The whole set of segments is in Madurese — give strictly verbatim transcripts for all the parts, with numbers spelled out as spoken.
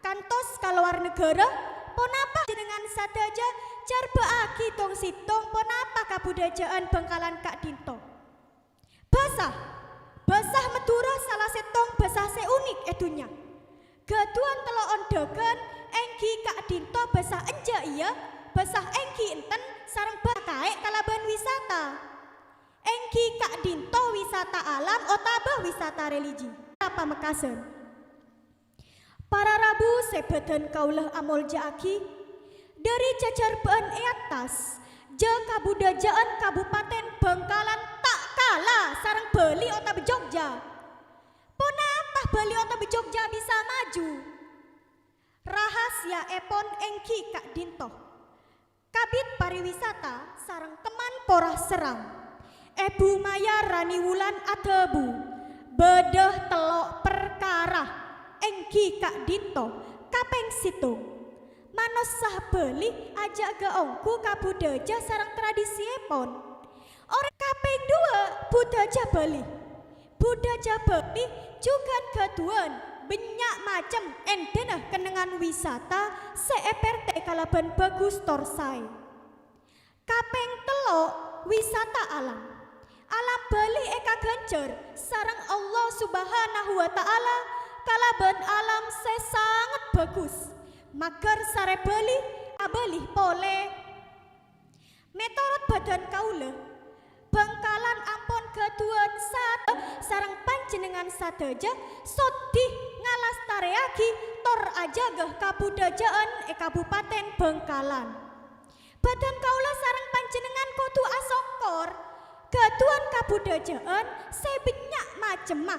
Kantos ka lowar naghârâ, ponapa jenengan sadhâjâ jhârbâ'âghi tong-sèttong ponapa kabudhâjâ'ân Bhângkalan ka'dinto? Bhâsa. Bhâsa Madhurâ sala sèttong bhâsa sè unik è dhunnya. Ghâdhuwân tello' ondhâghân èngghi ka'dinto bhâsa enjâ' iyâ, bhâsa èngghi enten, sareng bhâsa kaè' kalabân wisata. Èngghi ka'dinto wisata alam otabâ wisata religi. Pamekkasan. Para rabu sè bâdhân kaulâ amolja'aghi, dhâri jhâjhârbâ'ân è attas, jhâ' kabudhâjâ'ân Kabupaten Bhângkalan ta' kala sareng Bali otabâ Jogja. Ponapa Bali otabâ Jogja bisa maju? Rahasiyaèpon èngghi ka'dinto. Kabid pariwisata sareng Kemenpora Serang, Èbhu Maya Rani Wulan adhâbu, bâdâ tello' parkara, èngghi ka'dinto, kapèng sèttong, manossa Bali ajâgâ ongghu ka budhâjâ sareng tradisièpon. Orèng kapèng duwâ', budhâjâ Bali. Budhâjâ Bali jhughân ghâdhuwân bânnya' macem èndhâna kennengngan wisata sè èpèrtè kalabân bhâghus tor saè. Kapèng tello', wisata alam. Alam Bali èkaghânjhâr sareng Allah Subhanahu wa Ta'ala kalabân alam sè sanget bhâghus. Maghâr sarè Bali, abâli polè. Mètorot bâdhân kaulâ, Bhângkalan ampon ghâdhuwân sat-, sareng panjhennengngan sadhâjâ sodi ngalastarèyaghi tor ajâgâ kabudhâjâ'ân è Kabupaten Bhângkalan. Bâdhân kaulâ sareng panjhennengngan kodhu asokkor ghâdhuwân kabudhâjâ'ân sè bânnya' macemma,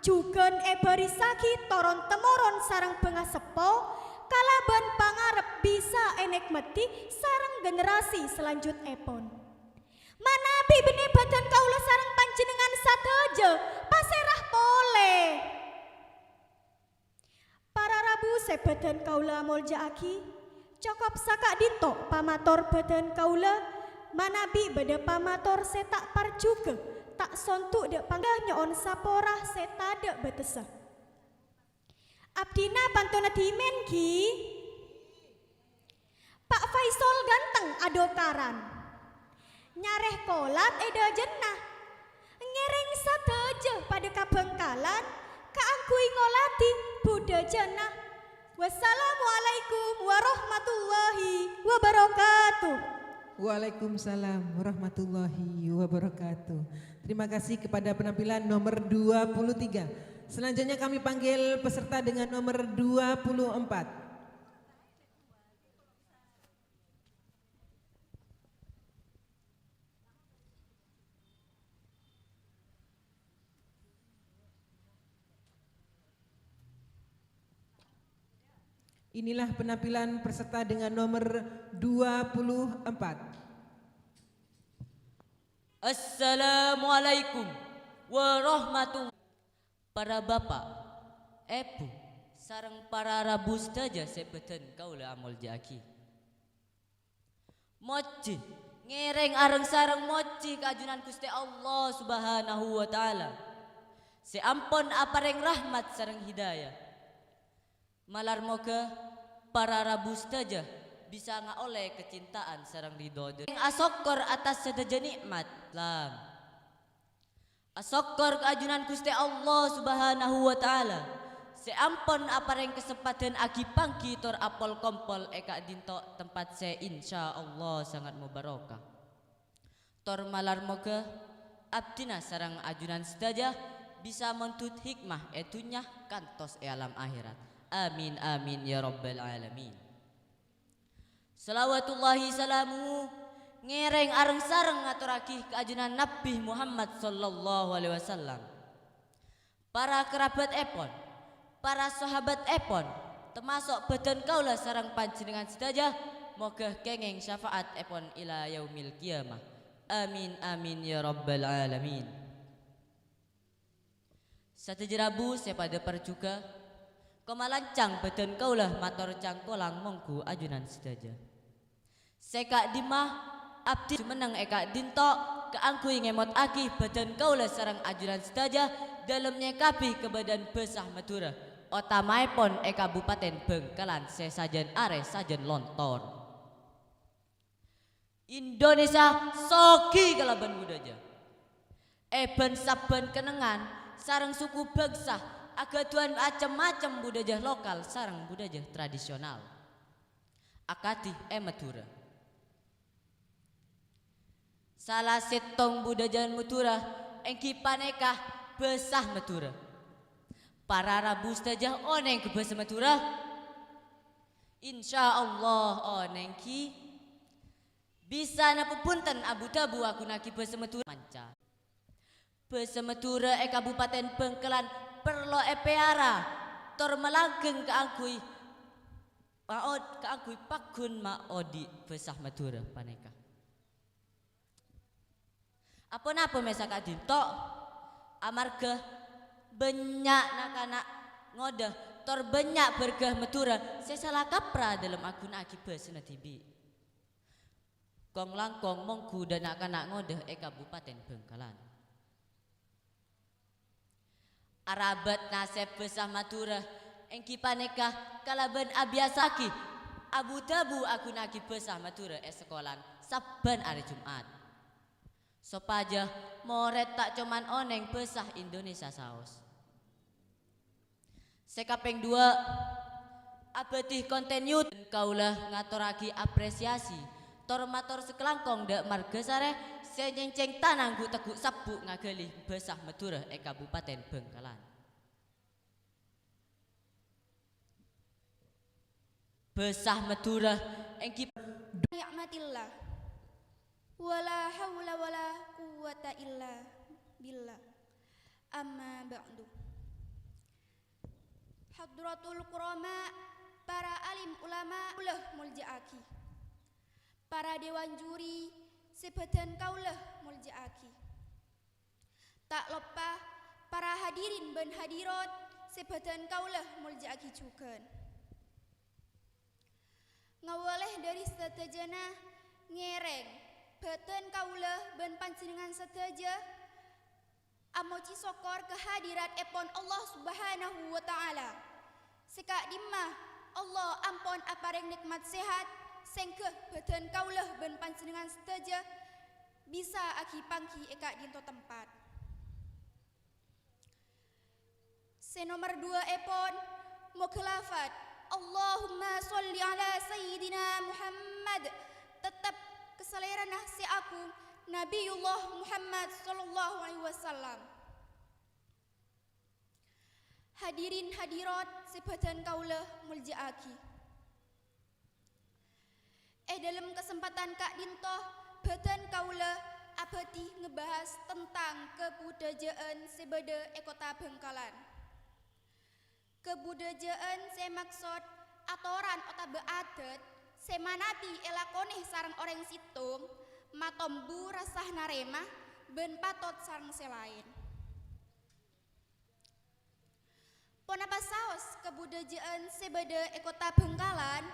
jhughân èbârissaghi toron-temoron sareng bângaseppo, kalabân pangarep bisa ènèkmadi sareng generasi salanjutèpon. Manabi bânnè bâdhân kaulâ sareng panjhennengngan sadhâjâ pasèra polè. Para rabu sè bâdhân kaulâ amolja'aghi, cokop saka'dinto pamator bâdhân kaulâ, manabi bâdâ pamator sè ta' parjhughâ, ta' sondu' dâ' pangghâ nyo'on sapora sè tadâ' bâtessa. Abdhina pantona dhimèn, ghi. Pa' Faisal ganteng adokaran. Nyarè kolat è dhâjâna. Ngèrèng sadhâjâ padâ ka Bhângkalan kaangghuy ngoladhi budhâjâna. Wassalamualaikum warahmatullahi wabarakatuh. Waalaikumsalam warahmatullahi wabarakatuh. Terima kasih kepada penampilan nomor dua puluh tiga. Selanjutnya kami panggil peserta dengan nomor dua puluh empat. Inilah penampilan peserta dengan nomor dua puluh empat. Assalamualaikum warahmatullahi. Para bapa', èbhu, sareng para rabu sadhâjâ sè bâdhân kaulâ amolja'aghi. Mojhi, ngèrèng areng-sareng mojhi ka ajunan Ghustè Allah Subhanahu wa Ta'ala, sè ampon aparèng rahmat sareng hidayah. Malar moghâ para rabu sadhâjâ bisa ngaollè kacintaan sareng ridho dhâri. Asokkor atas sadhâjâ nè'mat. Lam. Asokkor ka ajunan Ghustè Allah Subhanahu wa Ta'ala, sè ampon aparèng kasempadhân aghi-pangghi tor apol-kompol è ka'dinto tempat sè insyaallah sangat mubarokah. Tor malar moghâ abdhina sareng ajunan sadhâjâ bisa mondhut hikmah è dhunnya kantos è alam akhèrat. Amin, amin, ya rabbal alamin. Shalawatullahi salamuhu ngèrèng areng-sareng ngatorraghi ka ajunan Nabbhi Muhammad sallallahu alaihi wasallam. Para karabatèpon, para sahabatèpon, tamaso' bâdhân kaulâ sareng panjhennengngan sadhâjâ, moghâ kèngèng syafaatèpon ila yaumil qiyamah. Amin, amin, ya rabbal alamin. Sadhâjâ rabu sè padâ parjhughâ, koma lancang bâdhân kaulâ mator cangkolang mongghu ajunan sadhâjâ. Sè ka'dimma, abdhi jumenneng è ka'dinto kaangghuy ngèmotaghi bâdhân kaulâ sareng ajunan sadhâjâ dâlem nyèkabhi kabâdâ'ân bhâsa Madhurâ. Otamaèpon è Kabupaten Bhângkalan sè sajân arè sajân lontor. Indonesia soghi kalabân budhâjâ. È bân-sabbhân kennengngan sareng suku bhângsa aghâdhuwân cem-macem budhâjâ lokal sareng budhâjâ tradisional. Akadhi è Madhurâ. Sala sèttong budhâjâ Madhurâ èngghi panèka bhâsa Madhurâ. Para rabu sadhâjâ onèng ka bhâsa Madhurâ? Insyaallah onèng, ghi. Bisa napa bhunten abu-dhâbu aghunaaghi bhâsa Madhurâ manca. Bhâsa Madhurâ è Kabupaten Bhângkalan parlo èpèyara tor malanggheng kaangghuy maod-, kaangghuy paggun maodi' bhâsa Madhurâ panèka. Aponapa mèsa ka'dinto? Amarghâ bânnya' na'-kana' ngodâ tor bânnya' bârgâ Madhurâ sè sala kapra dâlem aghunaaghi bhâsana dhibi'. Kong-langkong mongghu dâ' na'-kana' ngodâ è Kabupaten Bhângkalan. Arabât nasèb bhâsa Madhurâ èngghi panèka kalabân abiyasa'aghi abu-dhâbu aghunaaghi bhâsa Madhurâ è sakolaan sabbhân arè Jum'at, sopajâ morèd ta' coman onèng bhâsa Indonesia saos. Sè kapèng duwâ', abâdhi kontènyu. Kaulâ ngatorraghi apresiasi tor mator sakalangkong dâ' marghâ sarè sè nyèngcèng tanang ghu-tegghu' sabbhu' ngaghâli bhâsa Madhurâ è Kabupaten Bhângkalan. Bhâsa Madhurâ èngghi ni'matillah. Wala haula wala quwwata illa billah. Amma ba'du. Hadratul kurama, para alim ulama kaulâ molja'aghi. Para dewan juri sè bâdhân kaulâ molja'aghi. Ta' loppa para hadirin bân hadirat sè bâdhân kaulâ molja'aghi jhughân. Ngawalè dhâri sadhâjâna ngèrèng, bâdhân kaulâ bân panjhennengngan sadhâjâ amojhi sokkor ka hadiratèpon Allah Subhanahu wa Ta'ala. Sè ka'dimma Allah ampon aparèng nè'mat sehat, sèngghâ bâdhân kaulâ bân panjhennengngan sadhâjâ bisa aghi-pangghi è ka'dinto tempat. Sè nomer duwâ'èpon, moghâ lafat Allahumma sholli ala Sayyidina Muhammad teptep ka Salèrana sè agung, Nabiyullah Muhammad sallallahu alaihi wasallam. Hadirin hadirat sè bâdhân kaulâ molja'aghi. È dâlem kasempatan ka'dinto, bâdhân kaulâ abâdhi ngabahas tentang kabudhâjâ'ân sè bâdâ è Kottha Bhângkalan. Kabudhâjâ'ân sè èmaksod atoran otabâ adât sè manabi èlakonè sareng orèng sèttong, matombu rassa narèma bân patot sareng sè laèn. Ponapa saos kabudhâjâ'ân sè bâdâ è Kottha Bhângkalan?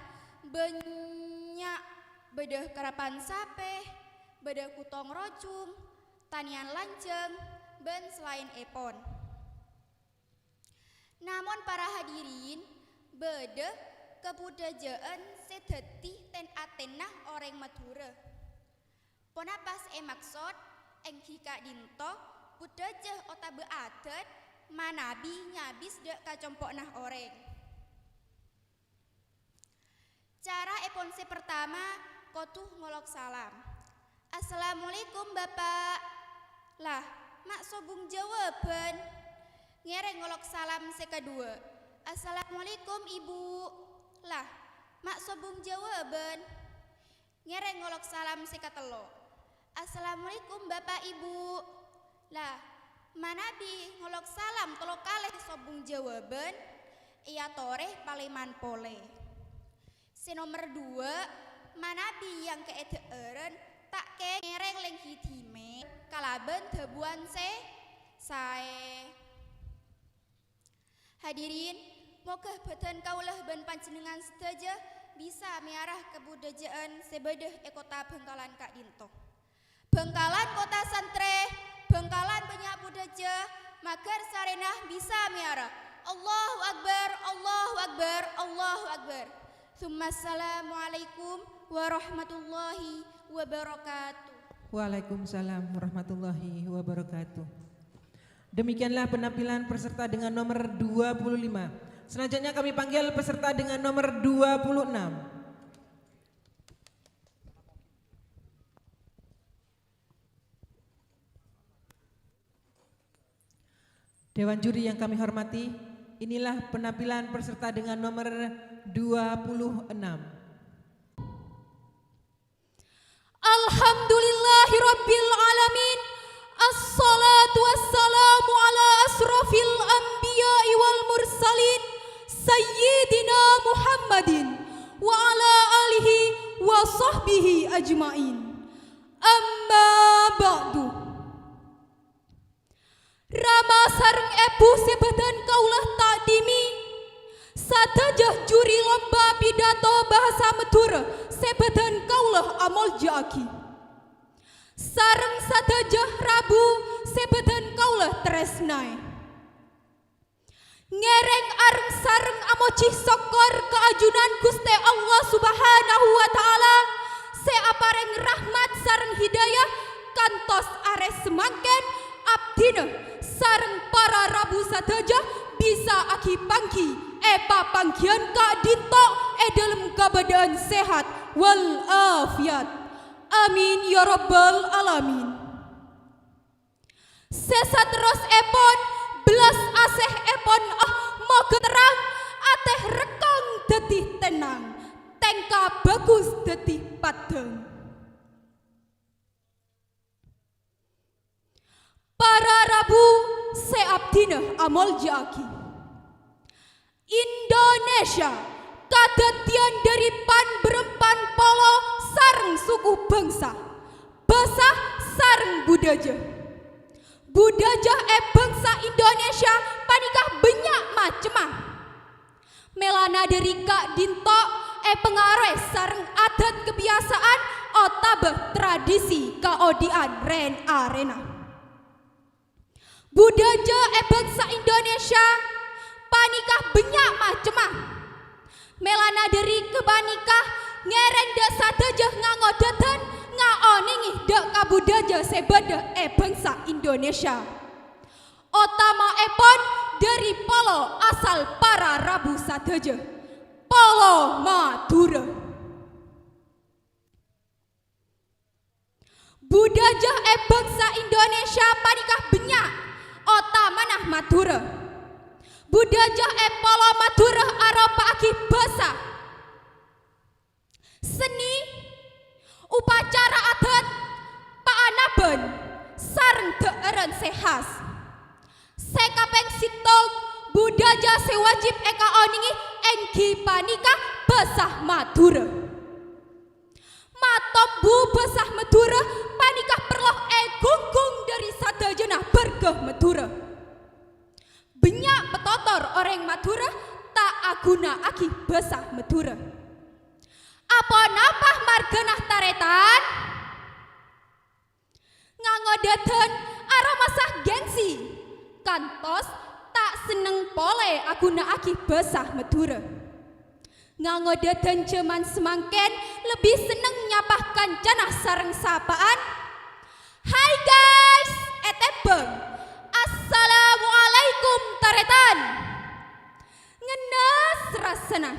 Bânnya', bâdâ karapan sapè, bâdâ kutong rojung, tanèyan lanjhâng, bân salaènèpon. Namong para hadirin, bâdâ kabudhâjâ'ân sè dhâddhi ten-atenna orèng Madhurâ. Ponapa sè èmaksod èngghi ka'dinto budhâjâ otabâ adât manabi nyabis dâ' ka compo'na orèng. Caraèpon sè partama kodhu ngolok salam. "Assalamualaikum, Bapa'." Lah, ma' sobung jâwâbhân. Ngèrèng ngolok salam sè kaduwâ'. "Assalamualaikum, Ibu." Lah, ma' sobung jâwâbhân. Ngèrèng ngolok salam sè katello'. "Assalamualaikum, Bapa', Ibu." Lah, manabi ngolok salam tello kalè sobung jâwâbhân, èyatorè palèman polè. Sè nomer duwâ', manabi yang kaèdhâ'ârân ta' kè-, ngèrèng lèngghi dhimèn kalabân dhâbuwân sè saè. Hadirin, moghâ bâdhân kaulâ bân panjhennengngan sadhâjâ bisa mèyara kabudhâjâ'ân sè bâdâ è Kottha Bhângkalan ka'dinto. Bhângkalan kottha santrè, Bhângkalan bânnya' budhâjâ, maghâr sarèna bisa mèyara. Allahu Akbar, Allahu Akbar, Allahu Akbar. Tsumma assalamualaikum warahmatullahi wabarakatuh. Waalaikumsalam warahmatullahi wabarakatuh. Demikianlah penampilan peserta dengan nomor dua puluh lima. Selanjutnya kami panggil peserta dengan nomor dua puluh enam. Dewan juri yang kami hormati, inilah penampilan peserta dengan nomor dua puluh enam. Alhamdulillahirabbil alamin. Assalatu wassalamu ala asrofil anbiya'i wal mursalin, Sayyidina Muhammadin wa ala alihi wa sahbihi ajma'in. Amma ba'du. Rama sareng èbhu sè bâdân kaulâ ta'dhimi, sadhâjâ juri lomba pidato bhâsa Madhurâ sè bâdân kaulâ amoljâ'aghi, sareng sadhâjâ rabu sè bâdân kaulâ tarèsnaè. Ngèrèng areng-sareng amojhi sokkor ka ajunan Ghustè Allah Subhanahu wa Ta'ala sè aparèng rahmat sareng hidayah kantos arè samangkèn abdhina sareng para rabu sadhâjâ bisa aghi-pangghi è papangghiyân ka'dinto è dhâlem kabâdâ'ân sehat wal afiat. Amin ya rabbal alamin. Sè saterrossèpon, bellas asèèpon, oh, moghâ terrang, atè rekkong dhâddhi tennang, tèngka bhâghus dhâddhi paddhâng. Para rabu sè abdhina amoljâ'aghi. Indonesia kadhâddhiyân dhâri pan-bârâmpan polo sareng suku bhângsa, bhâsa sareng budhâjâ. Budhâjâ è bhângsa Indonesia panèka bânnya' macemma. Mèlana dhâri ka'dinto èpangaroè sareng adat kabiyasaan otabâ tradisi kaodi'ân rèn-arèna. Budhâjâ è bhângsa Indonesia panèka bânnya' macemma. Mèlana dhâri ghâpanèka ngèrèng dhâ' sadhâjâ ngangodâdhân ngaonèngè dhâ' kabudhâjâ sè bâdâ è bhângsa Indonesia. Otama'èpon dhâri polo asal para rabu sadhâjâ, polo Madhurâ. Budhâjâ è bhângsa Indonesia panèka bânnya', otamana Madhurâ. Budhâjâ è polo Madhurâ aropa'aghi bhâsa, seni, upacara adat, paanabân, sareng dhâ'ârân sè khas. Sè kapèng sèttong, budhâjâ sè wajib èkaonèngè èngghi panèka bhâsa Madhurâ. Matombu bhâsa Madhurâ panèka parlo èghungghung dhâri sadhâjâna bhârghâ Madhurâ. Bânnya' patotor orèng Madhurâ ta' aghuna'aghi bhâsa Madhurâ. Aponapa marghâna tarètan? Ngangodâdhân aromasa gengsi, kantos ta' senneng polè aghuna'aghi bhâsa Madhurâ. Ngangodâdhân jhâman samangkèn lebbi senneng nyapa kancana sareng sapa'an, "Hai guys!" ètèmbhâng, "Assalamualaikum, tarètan!" Ngennes rassana.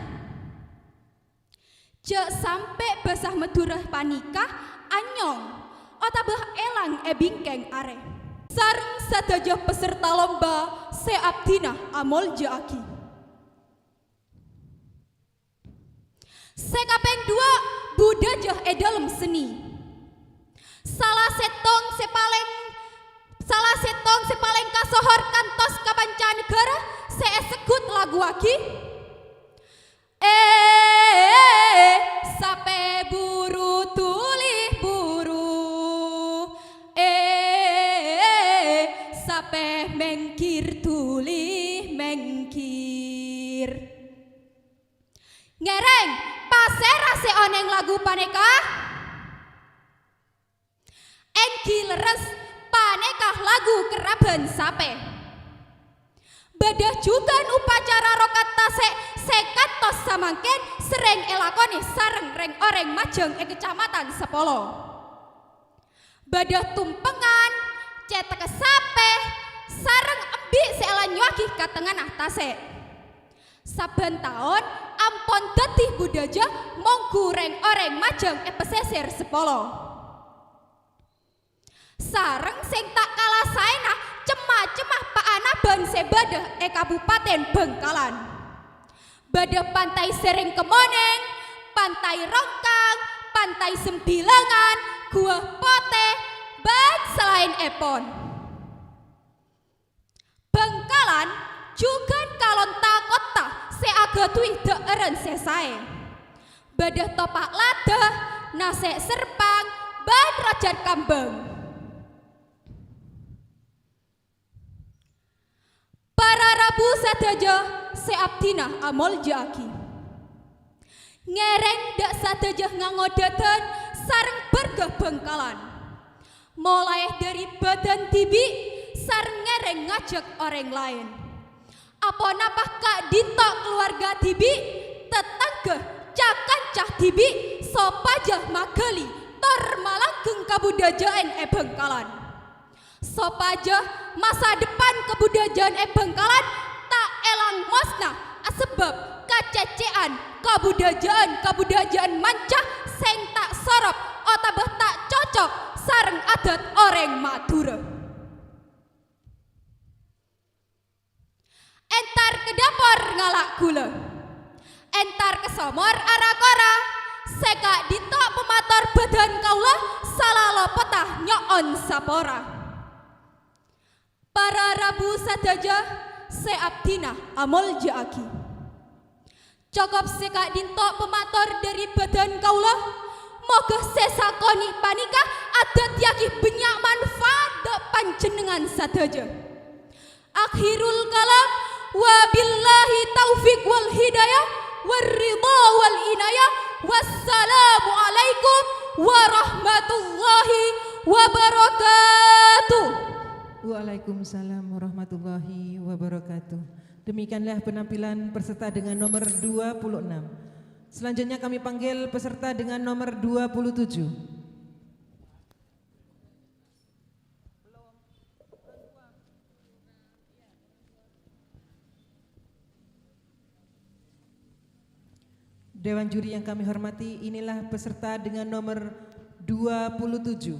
Jhâ' sampè' bhâsa Madhurâ panèka anyong otabâ èlang è bingkèng arè. Sareng sadhâjâ peserta lomba sè abdhina amoljâ'aghi. Sè kapèng duwâ', budhâjâ è dhâlem seni. Sala sèttong sè palèng, sala sèttong sè palèng kasohor kantos ka panca naghârâ sè èsegghut laguwaghi, "Eh, sapè buru dhuli buru, eh, sapè mèngghir dhuli mèngghir." Ngèrèng, pasèra sè onèng lagu panèka? Èngghi lerres, panèka lagu kerrabhân sapè. Bâḍâ jhughân upacara rokat tasè' sè kantos samangkèn serrèng èlakonè sareng rèng-orèng majâng è Kecamatan Sapolo. Bâḍâ tumpengngan, cèthagghâ sapè, sareng embi' sè èlanyowaghi ka tengnga'anna tasè'. Sabbhân taon ampon dhâddhi budhâjâ mongghu rèng-orèng majâng è Pesisir Sapolo. Sareng sè ta' kala saèna cem-macemma paanabhân sè bâḍâ è Kabupaten Bhângkalan. Bâḍâ Pantai Sereng Kemonèng, Pantai Rongkang, Pantai Sembilangan, Guwa Potè, bân salaènèpon. Bhângkalan jhughân kalonta kottha sè aghâdhuwi ḍâ'ârân sè saè. Bâḍâ topa' ladhâ, nasè' serpang, bân rojhân kambhâng. Para rabu sadhâjâ sè abdhina amoljâ'aghi. Ngèrèng ḍâ' sadhâjâ ngangodhâdhân sareng bârghâ Bhângkalan. Molaè ḍâri bhâdhân dhibi' sareng ngèrèng ngajhâk orèng laèn. Aponapa ka'ḍinto kalowarga dhibi', tatangghâ, ca-kanca dhibi' sopajâ maghâli tor malanggheng kabudhâjâ'ân è Bhângkalan. Sopajâ masa depan kabudhâjâ'ân è Bhângkalan ta' èlang mosna asebbhâb kacècè'an kabudhâjâ'ân-kabudhâjâ'ân manca sè ta' sorop otabâ ta' cocok sareng adat orèng Madhurâ. Entar ka dâpor ngala' ghulâ. Entar ka somor ara-kora. Sè ka'ḍinto pamator bhâdhân kaulâ sala lopotta nyo'on sapora. Para rabu sadhâjâ sè abdhina amoljâ'aghi. Cokop sè ka'ḍinto pamator ḍâri bhâdhân kaulâ. Moghâ sè sakonè' panèka adhâddhiyâghi bânnya' manfaat ḍâ' panjhennengngan sadhâjâ. Akhirul kalam, wabillahi taufiq wal hidayah, war ridha wal inayah. Wassalamualaikum warahmatullahi wabarakatuh. Waalaikumsalam warahmatullahi wabarakatuh. Demikianlah penampilan peserta dengan nomor dua puluh enam. Selanjutnya kami panggil peserta dengan nomor dua puluh tujuh. Dewan juri yang kami hormati, inilah peserta dengan nomor dua puluh tujuh.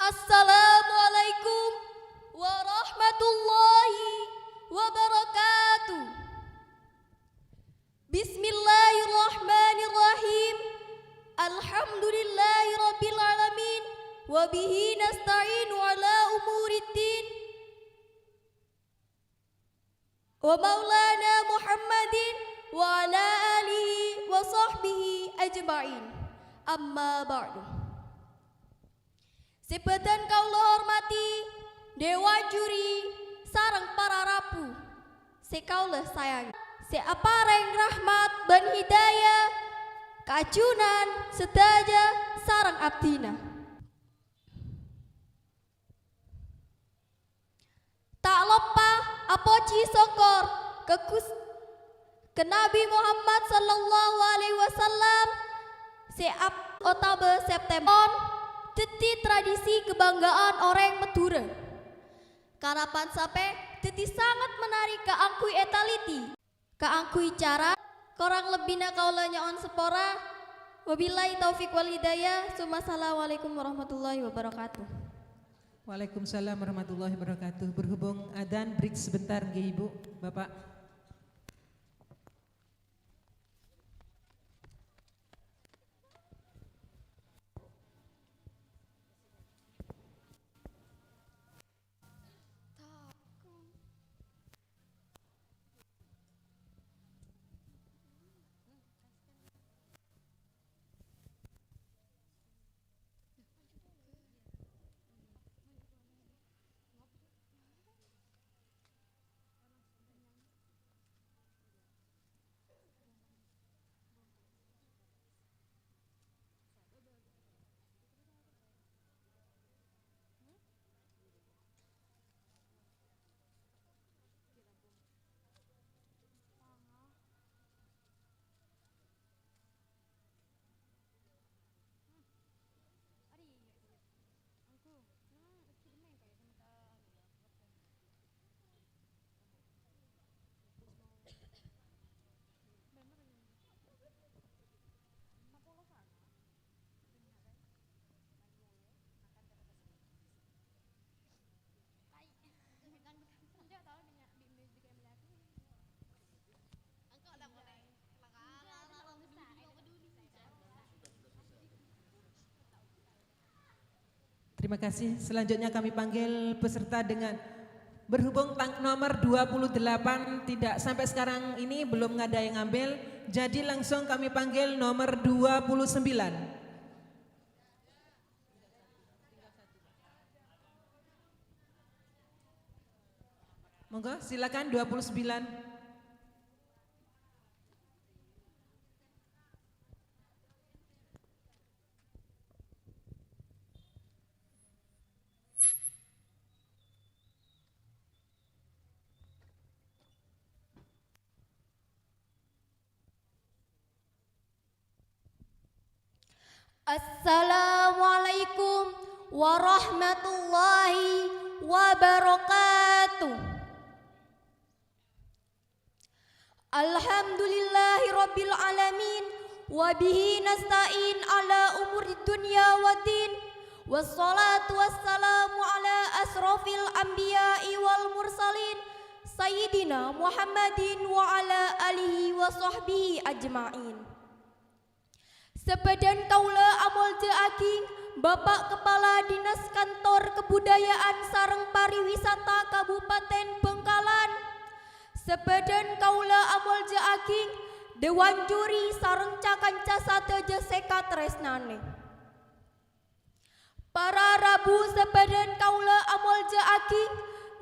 Assalamualaikum warahmatullahi wabarakatuh. Bismillahirrahmanirrahim. Alhamdulillahirabbil alamin. Wa bihi nasta'inu ala umuriddin. Wa maulana Muhammadin wa ala alihi wa sahbihi ajma'in. Amma ba'du. Sè bhâdhân kaulâ hormati, dewan juri, sareng para rabu sè kaulâ sayangè, sè aparèng rahmat bân hidayah ka ajunan sadhâjâ sareng abdhina. Ta' loppa apojhi sokkor ka Gus-, ka Nabi Muhammad sallallahu alaihi wasallam sè ap-, otabâ September dhâddhi tradisi kabhângga'an orèng Madhurâ. Karapan sapè dhâddhi sanget menarik kaangghuy ètaliti. Kaangghuy cara, korang lebbina kaulâ nyo'on sapora. Wabillahi taufiq wal hidayah. Tsumma assalamualaikum warahmatullahi wabarakatuh. Waalaikumsalam warahmatullahi wabarakatuh. Berhubung adzan, break sebentar, nggih, Ibu, Bapak. Terima kasih. Selanjutnya kami panggil peserta dengan, berhubung tang-, nomor dua puluh delapan tidak, sampai sekarang ini belum ada yang ngambil, jadi langsung kami panggil nomor dua puluh sembilan. Monggo, silakan, dua puluh sembilan. Assalamualaikum warahmatullahi wabarakatuh. Alhamdulillahirabbil alamin, wa bihi nasta'in ala umurid dunya waddin. Wassalatu wassalamu ala asrofil anbiya'i wal mursalin, Sayyidina Muhammadin wa ala alihi wa sahbihi ajma'in. Sabâdhân kaulâ amoljâ'aghi Bapa' Kepala Dinas Kantor Kebudayaan sareng Pariwisata Kabupaten Bangkalan. Sabâdhân kaulâ amoljâ'aghi dewan juri sareng ca-kanca sadhâjâ sè katarèsnanè. Para rabu sabâdhân kaulâ amoljâ'aghi,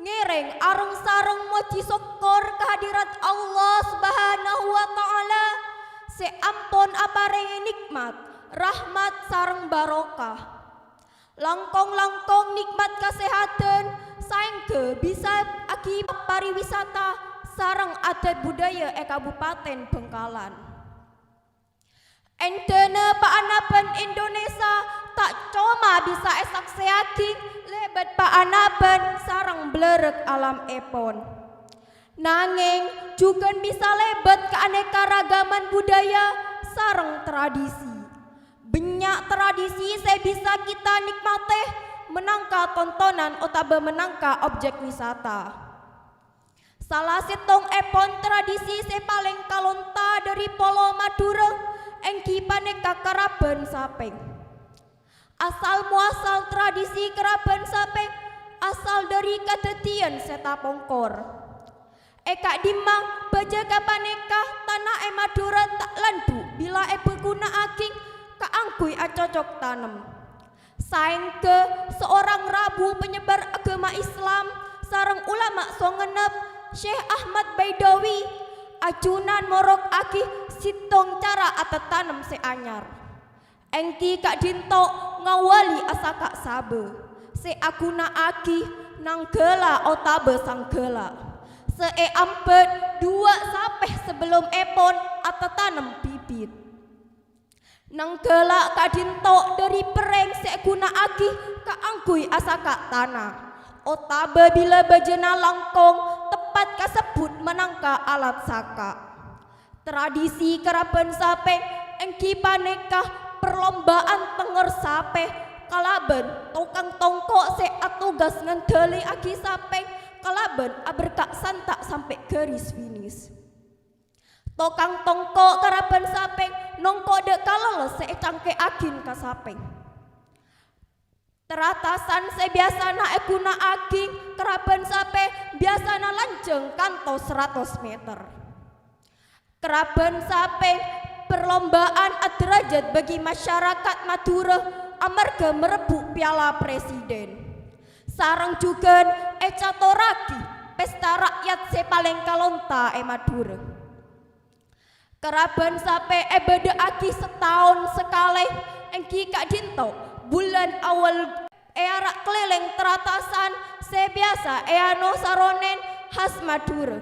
ngèrèng areng-sareng mojhi sokkor ka hadirat Allah Subhanahu wa Ta'ala sè ampon aparèngè nèkmat, rahmat, sareng barokah. Langkong-langkong nèkmat kasèhadhân saèngghâ bisa aghi pariwisata sareng adat budaya è Kabupaten Bangkalan. Èndâna paanabhân Indonesia ta' coma bisa èsaksèyaghi lèbât paanabhân sareng bâlârâk alamèpon. Nangèng, jhughân bisa lèbât kaanèkaragaman budaya sareng tradisi. Bânnya' tradisi sè bisa kita nèkmatè mènangka tontonan otabâ mènangka objek wisata. Sala sèttongèpon tradisi sè palèng kalonta dhâri polo Madhurâ èngghi panèka karabhân sapèng. Asal-moasal tradisi karabhân sapèng asal dhâri kadhâddhiyân sè tapongkor. È ka'dimma bâjâ ka panèka tana è Madhurâ ta' landhu' bilâ èbhâghuna'aghi kaangghuy acocok tanem. Saèngghâ seorang rabu penyebar agama Islam sareng ulama Songennep, Syekh Ahmad Baidawi, ajunan morokaghi sèttong cara atatanem sè anyar. Èngghi ka'dinto ngawali asaka' sabâ sè aghuna'aghi nanggâlâ otabâ sanggâlâ sè èambât duwâ' sapè sabellumèpon atatanem bibit. Nanggâlâ ka'dinto dhâri perrèng sè èghuna'aghi kaangghuy asaka' tana, otabâ bilâ bâjâna langkong teppat kasebbhut mènangka alat saka'. Tradisi karabhân sapèng èngghi panèka parlomba'an tengngor sapè kalabân tokang tongko' sè atogas ngandhâli'aghi sapèng kalabân aberka' santa' sampè' garis finish. Tokang tongko' karabhân sapèng nongko' dhâ' kalèlles sè ècangkè'aghin ka sapèng. Teratasan sè biyasana èghuna'aghi karabhân sapè biyasana lanjhâng kantos saratos meter. Karabhân sapè parlomba'an aderrajat bagi masyarakat Madhurâ amarghâ marebbhu' piala presiden. Sareng jhughân ècatorraghi pesta rakyat sè palèng kalonta è Madhurâ. Karabhân sapè èbâdâ'aghi sataon sakalè, èngghi ka'dinto bulân awal è ara' kalèlèng teratasan sè biyasa èano saronèn khas Madhurâ.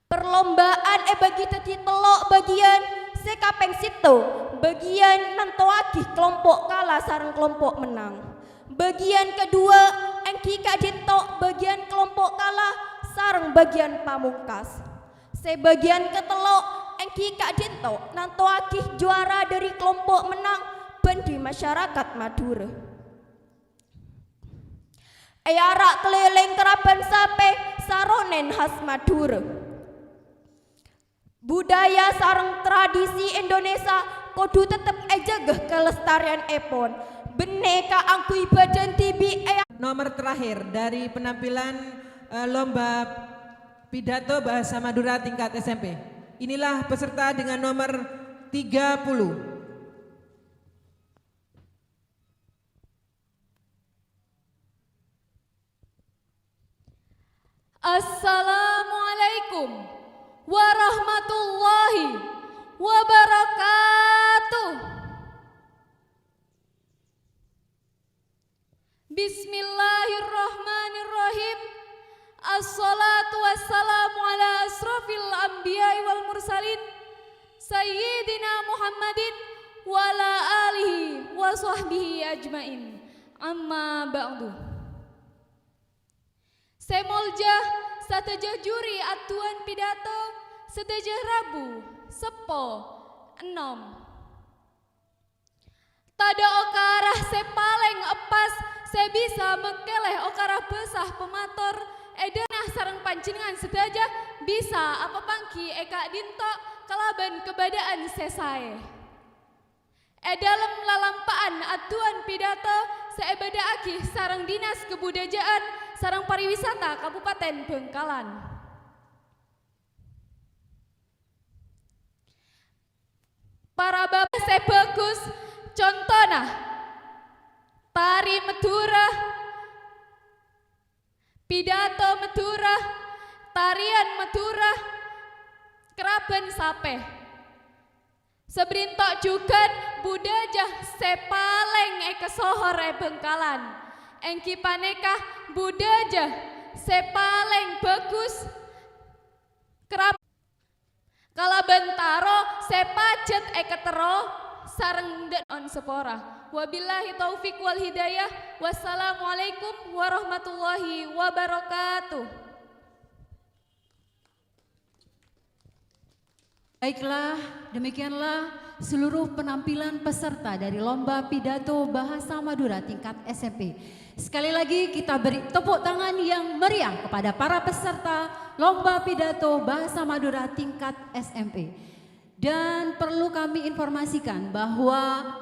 Parlomba'an èbâgi dhâddhi tello' bâgiyân, sè kapèng sèttong bâgiyân nantowaghi kalompo' kala sareng kalompo' mennang. Bâgiyân kaduwâ' èngghi ka'dinto bâgiyân kalompo' kala sareng bâgiyân pamongkas. Sè bâgiyân katello' èngghi ka'dinto nantowaghi juwara dhâri kalompo' mennang bân dhâri masyarakat Madhurâ. È ara' kalèlèng karabhân sapè saronèn khas Madhurâ. Budaya sareng tradisi Indonesia kodhu tettep èjâgâ kalestarèyanèpon, Bânnè kaangghuy bâdân dhibi' è. Nomor terakhir dari penampilan, eh, lomba pidato bahasa Madura tingkat S M P. Inilah peserta dengan nomor tiga puluh. Assalamualaikum warahmatullahi wabarakatuh. Bismillahirrahmanirrahim. Assalatu wassalamu ala asrofil anbiya'i wal mursalin, Sayyidina Muhammadin wa ala alihi wa sahbihi ajmain. Amma ba'du. Sè molja sadhâjâ juri addu'ân pidato, sadhâjâ rabu, seppo, ennom. Tadâ' okara sè palèng eppas sè bisa mèkkèlè okara bhâsa pamator è dhâna sareng panjhennengngan sadhâjâ bisa apapangghi è ka'dinto kalabân kabâdâ'ân sè saè. È dhâlem lalampa'an addu'ân pidato sè èbâdâ'aghi sareng Dinas Kabudajâ'ân sareng Pariwisata Kabupaten Bangkalan. Para bapa sè bhâghus, contona, tari Madhurâ, pidato Madhurâ, tarian Madhurâ, kerabân sapè. Sabârinto jhughân budhâjâ sè palèng èkasohor è Bangkalan, èngghi panèka budhâjâ sè palèng bhâghus, kerab-, kalabân taro sè pajhât èkaterro sareng dâ-, on sapora. Wabillahi taufik wal hidayah. Wassalamualaikum warahmatullahi wabarakatuh. Baiklah, demikianlah seluruh penampilan peserta dari lomba pidato bahasa Madura tingkat S M P. Sekali lagi kita beri tepuk tangan yang meriah kepada para peserta lomba pidato bahasa Madura tingkat S M P. Dan perlu kami informasikan bahwa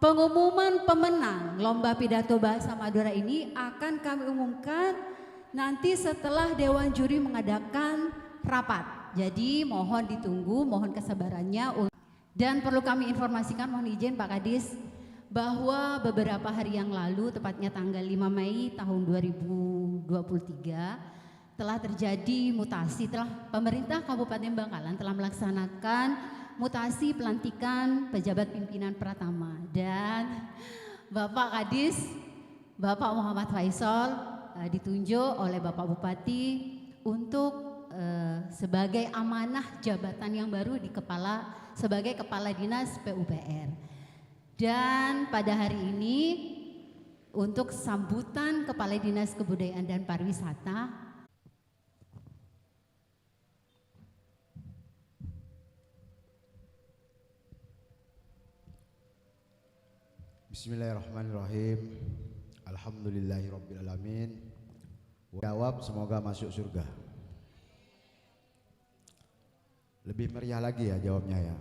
pengumuman pemenang lomba pidato bahasa Madura ini akan kami umumkan nanti setelah dewan juri mengadakan rapat. Jadi mohon ditunggu, mohon kesabarannya un-, dan perlu kami informasikan, mohon izin Pak Kadis, bahwa beberapa hari yang lalu, tepatnya tanggal lima Mei tahun dua ribu dua puluh tiga, telah terjadi mutasi, telah pemerintah Kabupaten Bangkalan telah melaksanakan mutasi pelantikan pejabat pimpinan pratama, dan Bapak Kadis, Bapak Muhammad Faisal, eh, ditunjuk oleh Bapak Bupati untuk, eh, sebagai amanah jabatan yang baru di kepala, sebagai Kepala Dinas P U P R. Dan pada hari ini, untuk sambutan Kepala Dinas Kebudayaan dan Pariwisata, Bismillahirrahmanirrahim. Alhamdulillahirabbil alamin. Jawab, semoga masuk surga. Lebih meriah lagi ya jawabnya ya.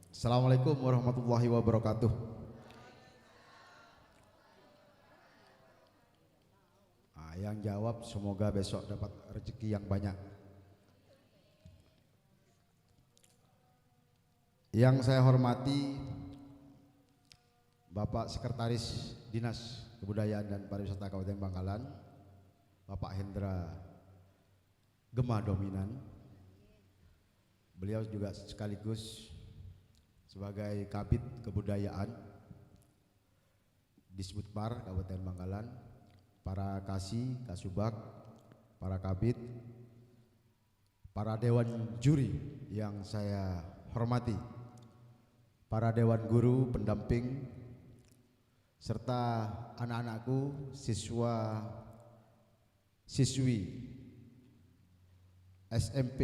Assalamualaikum warahmatullahi wabarakatuh. Ah, yang jawab semoga besok dapat rezeki yang banyak. Yang saya hormati Bapak Sekretaris Dinas Kebudayaan dan Pariwisata Kabupaten Bangkalan, Bapak Hendra Gema Dominan. Beliau juga sekaligus sebagai Kabid Kebudayaan Disbudpar Kabupaten Bangkalan, para Kasi, Kasubag, para Kabid, para dewan juri yang saya hormati, para dewan guru pendamping, serta anak-anakku, siswa siswi S M P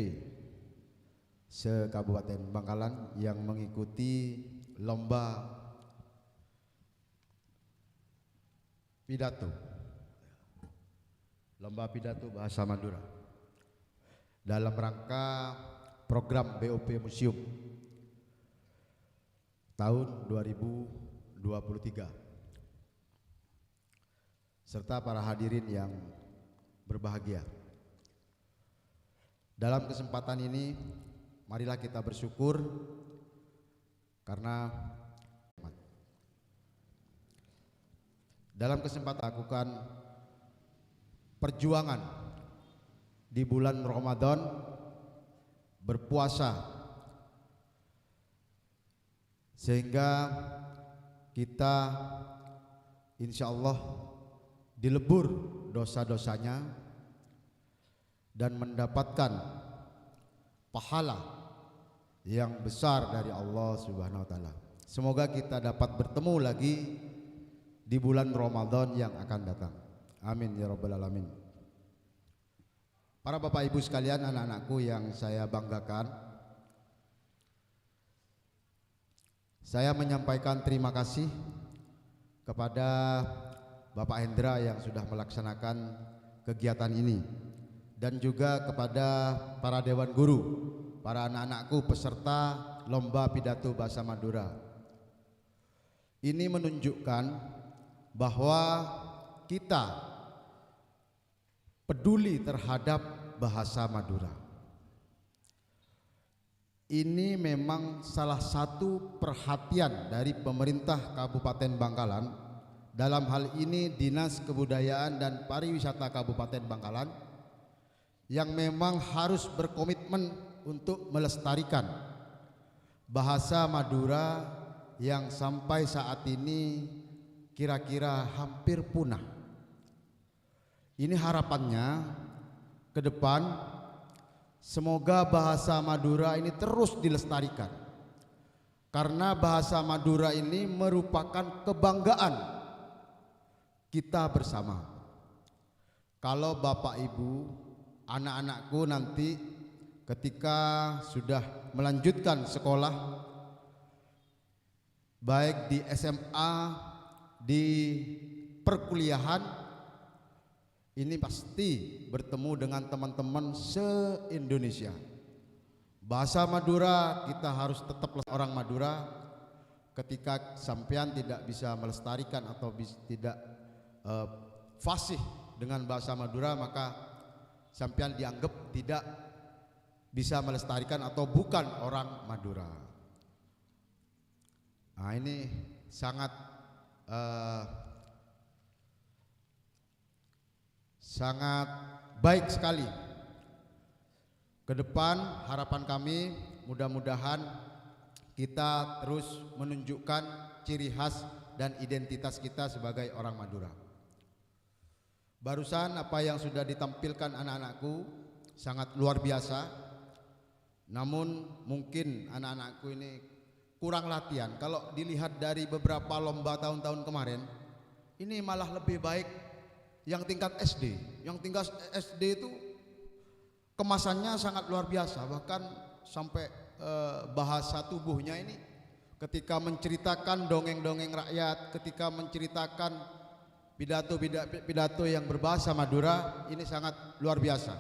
se-Kabupaten Bangkalan yang mengikuti lomba pidato, lomba pidato bahasa Madura dalam rangka program B O P Museum tahun dua ribu dua puluh tiga. serta para hadirin yang berbahagia. Dalam kesempatan ini, marilah kita bersyukur karena dalam kesempatan lakukan perjuangan di bulan Ramadan, berpuasa, sehingga kita, insya Allah, dilebur dosa-dosanya dan mendapatkan pahala yang besar dari Allah Subhanahu wa Ta'ala. Semoga kita dapat bertemu lagi di bulan Ramadan yang akan datang. Amin ya Rabbal 'Alamin. Para Bapak Ibu sekalian, anak-anakku yang saya banggakan, saya menyampaikan terima kasih kepada Bapak Hendra yang sudah melaksanakan kegiatan ini, dan juga kepada para dewan guru, para anak-anakku peserta lomba pidato bahasa Madura. Ini menunjukkan bahwa kita peduli terhadap bahasa Madura. Ini memang salah satu perhatian dari pemerintah Kabupaten Bangkalan, dalam hal ini Dinas Kebudayaan dan Pariwisata Kabupaten Bangkalan, yang memang harus berkomitmen untuk melestarikan bahasa Madura yang sampai saat ini kira-kira hampir punah. Ini harapannya ke depan, semoga bahasa Madura ini terus dilestarikan. Karena bahasa Madura ini merupakan kebanggaan kita bersama. Kalau Bapak Ibu, anak-anakku nanti ketika sudah melanjutkan sekolah, baik di S M A, di perkuliahan, ini pasti bertemu dengan teman-teman se-Indonesia. Bahasa Madura kita harus tetap les-, orang Madura. Ketika sampean tidak bisa melestarikan atau bis-, tidak, eh, fasih dengan bahasa Madura, maka sampean dianggap tidak bisa melestarikan atau bukan orang Madura. Nah, ini sangat, eh, sangat baik sekali. Ke depan, harapan kami, mudah-mudahan kita terus menunjukkan ciri khas dan identitas kita sebagai orang Madura. Barusan apa yang sudah ditampilkan anak-anakku sangat luar biasa. Namun, mungkin anak-anakku ini kurang latihan. Kalau dilihat dari beberapa lomba tahun-tahun kemarin, ini malah lebih baik yang tingkat S D. Yang tingkat S D itu kemasannya sangat luar biasa, bahkan sampai, eh, bahasa tubuhnya ini ketika menceritakan dongeng-dongeng rakyat, ketika menceritakan pidato-pida-, pidato yang berbahasa Madura ini sangat luar biasa.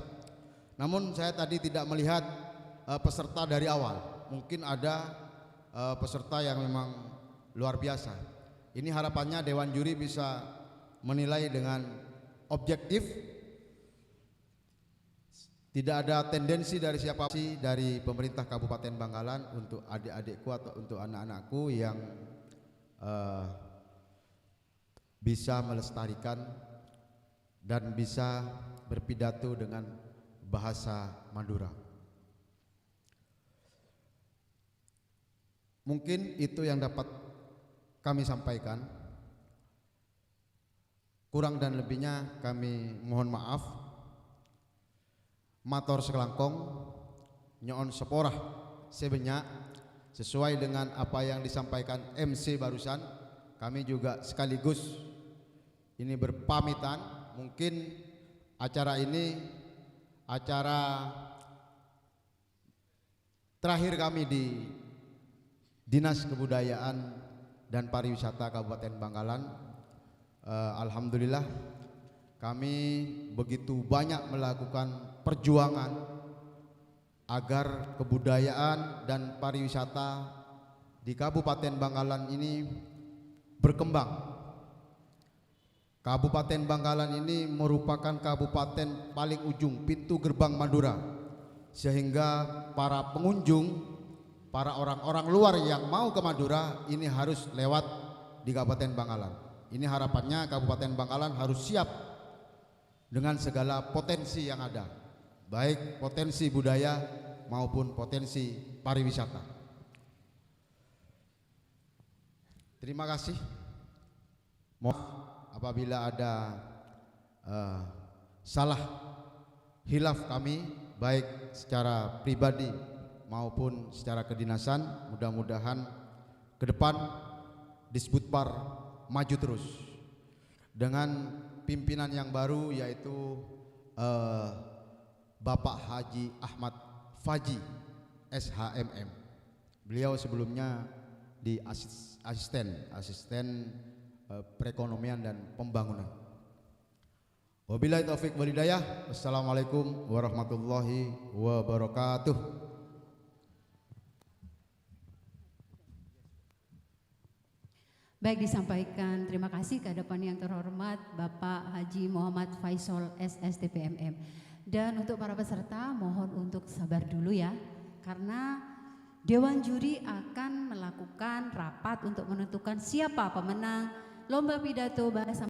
Namun saya tadi tidak melihat, eh, peserta dari awal. Mungkin ada, eh, peserta yang memang luar biasa. Ini harapannya dewan juri bisa menilai dengan objektif. Tidak ada tendensi dari siapa sih, dari pemerintah Kabupaten Bangkalan untuk adik-adikku atau untuk anak-anakku yang, eh, bisa melestarikan dan bisa berpidato dengan bahasa Madura. Mungkin itu yang dapat kami sampaikan. Kurang dan lebihnya kami mohon maaf. Mator sakalangkong, nyo'on sapora sè bânnya', sesuai dengan apa yang disampaikan M C barusan, kami juga sekaligus ini berpamitan. Mungkin acara ini acara terakhir kami di Dinas Kebudayaan dan Pariwisata Kabupaten Bangkalan. Eh, alhamdulillah, kami begitu banyak melakukan perjuangan agar kebudayaan dan pariwisata di Kabupaten Bangkalan ini berkembang. Kabupaten Bangkalan ini merupakan kabupaten paling ujung, pintu gerbang Madura, sehingga para pengunjung, para orang-orang luar yang mau ke Madura ini harus lewat di Kabupaten Bangkalan. Ini harapannya Kabupaten Bangkalan harus siap dengan segala potensi yang ada, baik potensi budaya maupun potensi pariwisata. Terima kasih. Mohon apabila ada, eh, salah khilaf kami, baik secara pribadi maupun secara kedinasan, mudah-mudahan ke depan Disbudpar maju terus dengan pimpinan yang baru, yaitu, eh, Bapak Haji Ahmad Faji, S H M M. Beliau sebelumnya di asis-, asisten, asisten, eh, perekonomian dan pembangunan. Wabillahi taufik wal hidayah. Wassalamualaikum warahmatullahi wabarakatuh. Baik, disampaikan terima kasih ke hadapan yang terhormat Bapak Haji Muhammad Faisal, S S T P M M. Dan untuk para peserta, mohon untuk sabar dulu ya, karena Dewan Juri akan melakukan rapat untuk menentukan siapa pemenang lomba pidato bahasa